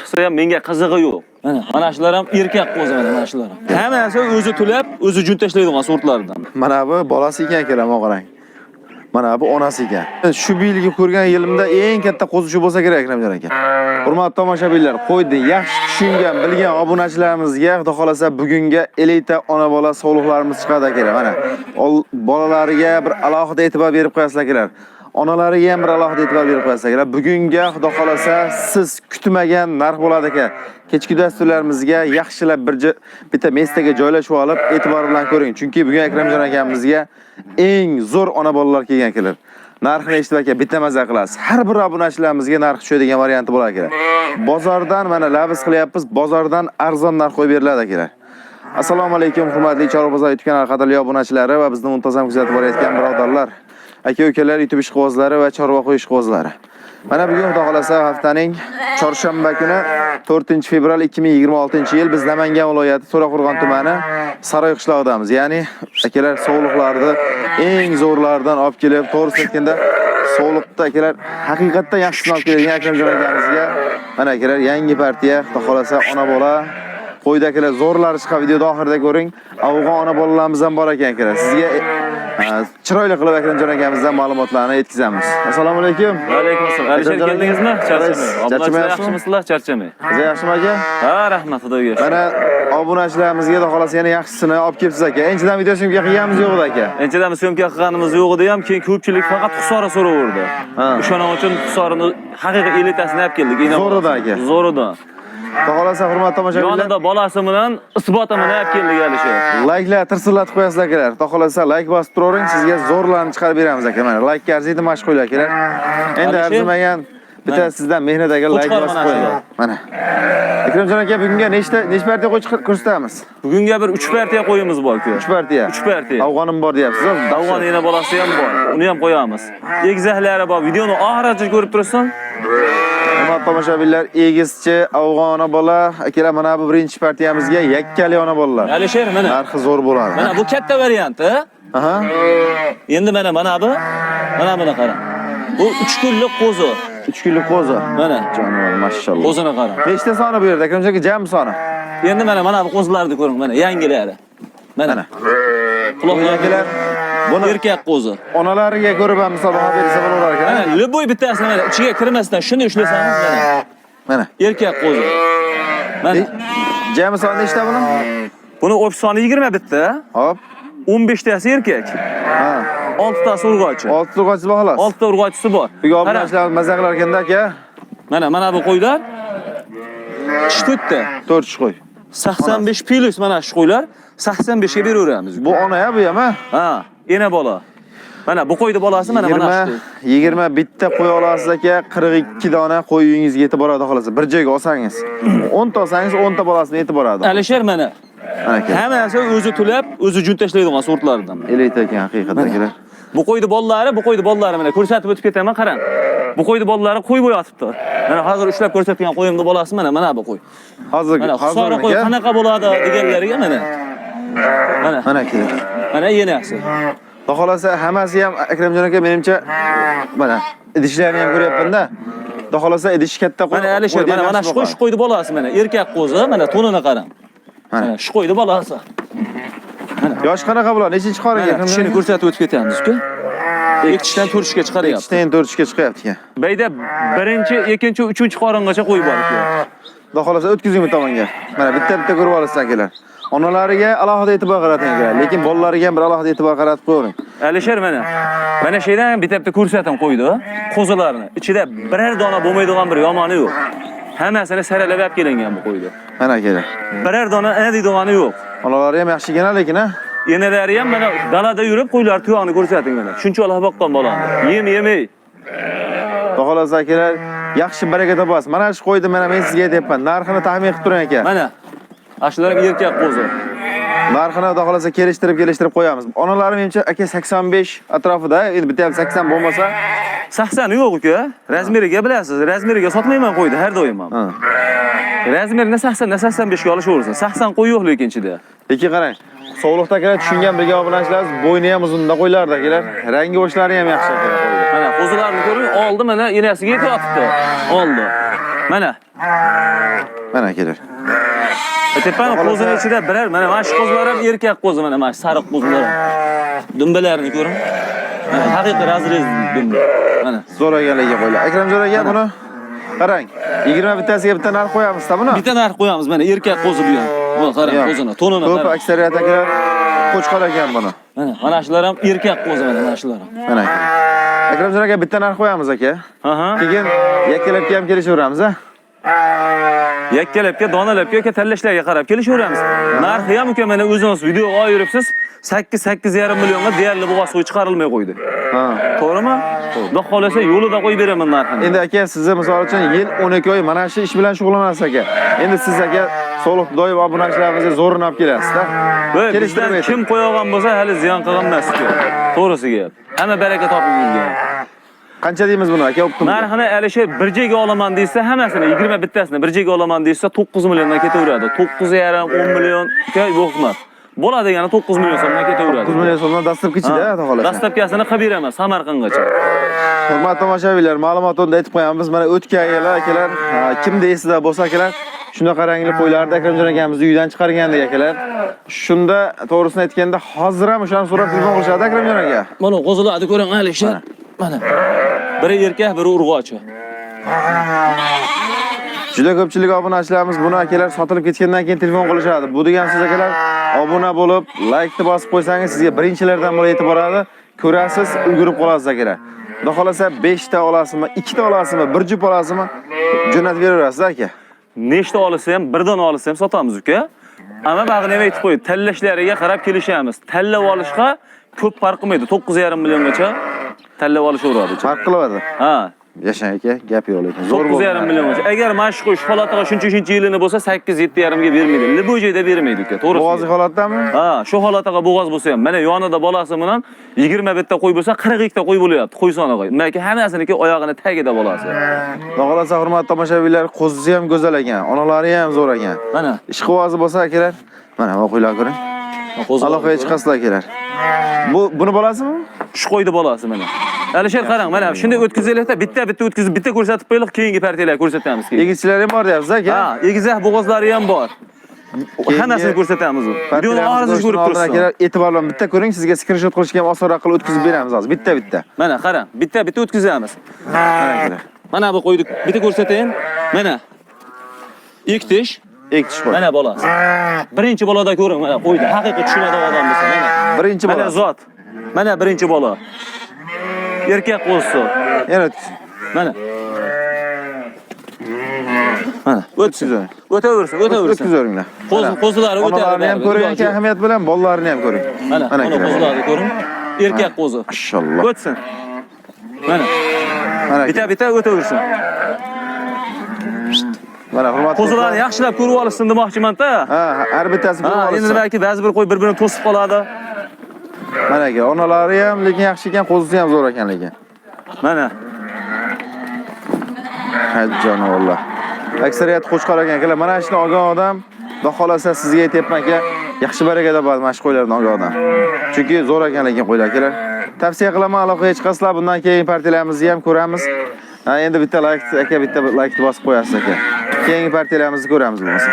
chiqsa ham menga qizig'i yo'q. Mana, mana shular ham erkak qo'zi mana shular ham. Hammasi o'zi to'lab, o'zi jun tashlaydigan sortlardan. Mana bu bolasi ekan akalar, mana qarang. Mana bu onasi ekan. Shu yilgi ko'rgan yilimda eng katta qo'zi shu bo'lsa kerak, Akramjon aka. Hurmatli tomoshabinlar, qo'yni yaxshi tushungan, bilgan obunachilarimizga xudo xolasa bugunga elita ona bola sovliqlarimiz chiqadi akalar. Mana bolalariga bir alohida e'tibor berib qo'yasizlar akalar. Onalariga ham bir alohida e'tibor berib qo'yasizlar akalar. Bugunga xudo xolasa siz kutmagan narx bo'ladi aka. Kechki dasturlarimizga yaxshilab bir bitta mestaga joylashib olib, e'tibor bilan ko'ring. Chunki bugun Akramjon akamizga eng zo'r ona bolalar kelgan akalar. Narxini eshitib aka bitta maza qilasiz. Har bir obunachilarimizga narx tushadigan varianti bo'lar akalar. Bozordan mana labz qilyapmiz, bozordan arzon narx qo'yib beriladi akalar. Assalomu alaykum hurmatli Chorva bozor YouTube kanali qadrli obunachilari va bizni muntazam kuzatib borayotgan birodarlar, aka-ukalar, YouTube ishqibozlari va chorva qo'y ishqibozlari. Mana bugun xudo xolasa haftaning chorshanba kuni 4-fevral 2026-yil biz Namangan viloyati To'raqo'rg'on tumani Saroy qishlog'idamiz. Ya'ni akalar sovliqlarni eng zo'rlaridan olib kelib, to'g'risini aytganda sovliqda akalar haqiqatdan yaxshisini olib keladigan Akramjon akamizga mana akalar yangi partiya xudo xolasa ona bola qo'yda akalar zo'rlari chiqadi, videoda oxirida ko'ring. Afg'on ona bolalarimiz ham bor ekan akalar. Sizga chiroyli qilib Akramjon akamizdan ma'lumotlarni yetkazamiz. Assalomu alaykum. Va alaykum assalom. Alisher Akramjon aka, keldingizmi? Charchamay. Obunachilar Charchamayapsizmi? yaxshimisizlar? Charchamay. Siz yaxshimi aka? Ha, rahmat Xudoga. Mana obunachilarimizga xudo xolasa yana yaxshisini olib kelibsiz aka. Enchidan video syomka qilganimiz yo'q edi aka. Enchadan syomka qilganimiz yo'q edi ham, keyin ko'pchilik faqat Hisori so'raverdi. Ha. O'shaning uchun Hisorini haqiqiy elitasini olib keldik. Zo'ridan aka. Zo'ridan. Xudo xolasa hurmatli tomoshabinlar, Yonida bolasi bilan isboti bilan olib keldik Alisher. Layklar tirsillatib qo'yasizlar akalar. Xudo xolasa layk bosib turavering, sizga zo'rlarni chiqarib beramiz aka. Mana laykka arziydi mana shu qo'ylar akalar. Endi Alisher, arzimagan bitta mana. sizdan mehnat aka layk Qo'chqor bosib mana qo'ying. shular. Mana. Akramjon aka bugunga nechta nech partiya qo'y ko'rsatamiz? Bugunga bir 3 partiya qo'yimiz bor-ku. 3 partiya. 3 partiya. Afg'onim bor deyapsiz. Afg'on ena bolasi ham bor. Uni ham qo'yamiz. Egizalari bor. Videoni oxirigacha ko'rib tursin. Hurmatli tomoshabinlar, egizchi afg'on ona bola akalar mana bu birinchi partiyamizga yakkali ona bolalar. Alisher mana. Narxi zo'r bo'ladi. Mana bu katta varianti. Aha. Endi mana mana bu. Mana buni qarang. Bu 3 kunlik qo'zi. 3 kunlik qo'zi. Mana Jonivor, mashalloh. qo'zini qarang. Nechta soni bu yerda? Akramjon aka jami soni. Endi mana mana bu qo'zilarni ko'ring, mana yangilari. Mana. Mana. Quloqlari Akalar buni erkak qo'zi. onalariga ko'rib ham misol baho berilsa bo'lar ekan. Mana любой bittasini mana ichiga kirmasdan shuni ushlasangiz mana Mana. erkak qo'zi. Mana Jami soni nechta buni? buni общий soni 20 bitta, Hop. 15 tasi erkak, Ha. 6 tasi urg'ochi. 6 urg'ochisi bor xolos. 6 ta urg'ochisi bor. Bugun Qarang, obunachilar maza qilar ekanda aka. Mana mana bu qo'ylar tish to'rtta. 4 tish qo'y. 85 plus mana shu qo'ylar 85 ga beraveramiz. Bu ona ya bu ham ha? Ha, ena bola. Mana bu qo'yni bolasi mana mana shu. 20 bitta qo'y olasiz aka, 42 dona qo'y uyingizga yetib boradi xolos. Bir joyga olsangiz. 10 ta olsangiz 10 ta bolasini yetib boradi. Alisher mana Mana aka. hammasi o'zi to'lab, o'zi jun tashlaydigan sortlardan. Elita ekan haqiqatda akalar. Bu qo'yni bolalari, bu qo'yni bolalari mana ko'rsatib o'tib ketaman, qarang. Bu qo'yni bolalari qo'y bo'yatibdi. Mana hozir ushlab ko'rsatgan qo'yimni bolasi mana mana bu qo'y. Hozir Mana hozir Hisori qo'y aka. qanaqa bo'ladi deganlariga mana. Mana Mana aka. mana enasi. Xudo xolasa hammasi ham Akramjon aka menimcha mana idishlarini ham ko'ryapman-da. Xudo xolasa idish katta qo'y. Mana Alisher, qo'yni ham mana mana yaxshi shu qo'y, shu qo'yni bolasi mana erkak qo'zi, mana to'nini qarang. Mana. Mana shu qo'yni bolasi. Yosh qanaqa bular? Nechinchi qorin Mana Akramjon tishini aka? ko'rsatib o'tib ketamiz uka. Ikki tishdan to'rt tishga chiqaryapti. Ikkitadan to'rt tishga chiqyapti ekan. Bayda birinchi, ikkinchi, uchinchi qoringacha qo'y bor uka. Xudo xolasa o'tkazing bu tomonga. Mana bitta-bitta ko'rib olasiz akalar. Onalariga alohida e'tibor qarating akalar, lekin bolalariga ham bir alohida e'tibor qaratib qo'ying. Alisher mana. Mana shu yerdan bitta bitta ko'rsating qo'ydi. Qo'zilarni. Ichida biror dona bo'lmaydigan bir yomoni yo'q. Hammasini saralab olib kelingan bu qo'yni. Mana akalar. Biror dona ana deydigani yo'q. Onalari ham yaxshi ekan lekin ha. Enalari ham mana dalada yurib qo'ylar tuyog'ini ko'rsating mana. Shuncha olib boqqan bolani. Yem yemay. Xudo xolasa akalar, yaxshi baraka topasiz. Mana shu qo'yni mana men sizga aytyapman. Narxini taxmin qilib turing aka. Mana. Shular ham erkak qo'zi. Narxini xudo xolasa kelishtirib qo'yamiz. Onalari menimcha aka 85 atrofida, endi bitta ham 80 bo'lmasa, 80 yo'q uka. Razmeriga bilasiz, razmeriga sotmayman qo'yni har doim ham. Ha. Razmerini 80 dan 85 ga olishaversin. 80 qo'y yo'q lekin ichida. Lekin qarang, sovliqda akalar tushungan birga obunachilarimiz bo'yni ham uzunda qo'ylardi akalar. Rangi boshlari ham yaxshi akalar. Mana qo'zilarni ko'ring, oldi mana enasiga yetyapti. Oldi. Mana. Mana akalar. Tepani qo'zini ichida birar mana shu qo'zilar ham erkak qo'zi, mana shu sariq qo'zilar ham. Dumbalarini ko'ring. Mana haqiqiy razrez dumba. Mana. Zo'r ekanligiga qo'ylar. Akramjon aka, buni qarang. 20 bittasiga bitta narx qo'yamiz-da buni. Bitta narx qo'yamiz, mana erkak qo'zi bu ham. Mana qarang qo'zini, to'nini Ko'p qarang. aksariyat akalar qo'chqor ekan buni. Mana shular ham erkak qo'zi, mana shular ham. Mana aka. Akramjon aka, bitta narx qo'yamiz aka. Aha. Keyin yakkalabga ham kelishaveramiz, a? Yakkalabga, donalabga aka tanlashlarga qarab kelishaveramiz. Narxi ham uka mana o'zingiz videoga olib yuribsiz. 8-8,5 millionga deyarli bo'g'oz qo'y chiqarilmay qo'ydi. Ha. To'g'rimi? Xudo xolasa yo'lida qo'yib beraman narxini. Endi aka, sizni misol uchun yil 12 oy mana shu ish bilan shug'ullanasiz aka. Endi siz aka soliq doim obunachilarimizga zo'rini olib kelasiz-da. Voy, Kelishtirib bizdan ayting. kim qo'ygan bo'lsa hali ziyon qilgan emas uka. To'g'risi gap. Hamma baraka topib yurgan. Qancha deymiz buni aka? Optim. Narxini Alisher bir joyga olaman desa, hammasini 20 bittasini bir joyga olaman desa 9 milliondan ketaveradi. 9,5 10 million uka yo'q emas. Bo'ladi degani 9 million so'mdan ketaveradi. 9 million so'mdan dastlabki ichida, xudo xolasa. Dastlabkasini qilib beraman Samarqandgacha. Hurmatli tomoshabinlar, ma'lumot o'rnida aytib qo'yamiz. Mana o'tgan yili akalar, kimda esida bo'lsa akalar, shunaqa rangli qo'ylarni Akramjon akamizni uydan chiqargandik akalar. Shunda to'g'risini aytganda hozir ham o'shani so'rab telefon qilishadi Akramjon aka. Mana qo'zilarni ko'ring Alisher. Mana. Biri erkak, biri urg'ochi. Juda ko'pchilik obunachilarimiz buni akalar sotilib ketgandan keyin telefon qilishadi. Bu degan so'z akalar, obuna bo'lib, laykni bosib qo'ysangiz sizga birinchilardan bo'lib yetib boradi. Ko'rasiz, ulgurib qolasiz akalar. Xudo xolasa 5 ta olasizmi, 2 ta olasizmi, bir jup olasizmi, jo'natib beraverasiz aka. Nechta olsa ham, birdan olsa ham sotamiz uka. Ammo bag'ini ham aytib qo'y, tanlashlariga qarab kelishamiz. Tanlab olishga ko'p farq qilmaydi. 9,5 milliongacha tanlab olishaveradi. Farq qilaveradi. Ha. Yashang aka, gap yo'q lekin. Zo'r bo'ldi. 9,5 milliongacha. Agar mana shu qo'y shu holatiga shuncha yilini bo'lsa 8-7,5 ga bermaydi. Libo joyda bermaydi uka, to'g'risi. Bo'g'ozi holatdami? Ha, shu holatiga bo'g'oz bo'lsa ham, mana yonida bolasi bilan 20 ta qo'y bo'lsa, 42 ta qo'y bo'lyapti. Qo'y soni. Demak, hammasiniki oyog'ini tagida bolasi. Xudo xolasa hurmatli tomoshabinlar, qo'zisi ham go'zal ekan, onalari ham zo'r ekan. Mana Ishqibozi bo'lsa akalar, mana bu qo'ylar ko'ring. qo'zilar. Aloqaga chiqasizlar akalar. Bu buni bolasimi? Shu qo'ydi bolasi mana. Alisher qarang, mana shunday o'tkazaylikda, bitta-bitta o'tkazib, bitta ko'rsatib qo'yaylik, keyingi partiyalar ko'rsatamiz keyin. Egizchilar ham bor deyapsiz aka. Ha, egizak bo'g'ozlari ham bor. Keyingi Hammasini ko'rsatamiz. Videoni partiyalarimizni oxirigacha ko'rishdan ko'rib oldin tursin. akalar e'tibor bilan bitta ko'ring, sizga skrinshot qilishga ham osonroq qilib o'tkazib beramiz hozir, bitta-bitta. Mana qarang, bitta-bitta o'tkazamiz. Mana akalar. Mana bu qo'ydik, bitta ko'rsatayin. Mana. Ikki tish, Ikki tish qo'y. mana bolasi. Birinchi bolada ko'ring, mana qo'ydi. Haqiqiy tushunadigan odam bo'lsa, mana. Birinchi Mana bola. zot. Mana birinchi bola. Erkak qo'zisi. Yana o'tkaz. Mana. Mana, o'tsin. O'tkazavering. O'taversin, o'taversin. O'tkazaveringlar. Qo'zilari o'tadi. Onalarini ham baribir. ko'ring Iloji aka, yo'q. ahamiyat bilan bolalarini ham ko'ring. Mana, mana akalar. qo'zilarni ko'ring. Erkak qo'zi. Mashalloh. O'tsin. Mana, Mana aka. bitta-bitta o'taversin. Mana hurmatli Qo'zilarni do'stlar. yaxshilab ko'rib olishsin demoqchiman-da. Ha, har bittasi ko'rib Ha, endi olishsin. balki ba'zi bir qo'y bir-birini to'sib qoladi. Mana aka, onalari ham lekin yaxshi ekan, qo'zisi ham zo'r ekan lekin. Mana. Ha, jonivorlar. Aksariyat qo'chqor ekan akalar. Mana shuni olgan odam, xudo xolasa sizga aytyapman aka, yaxshi baraka topadi mana shu qo'ylarni olgan odam. Chunki zo'r ekan lekin qo'ylar akalar. Tavsiya qilaman, aloqaga chiqasizlar. Bundan keyin partiyalarimizni ham ko'ramiz. Ha, endi bitta like aka, bitta like bosib qo'yasiz aka. Keyingi partiyalarimizni ko'ramiz bo'lmasa.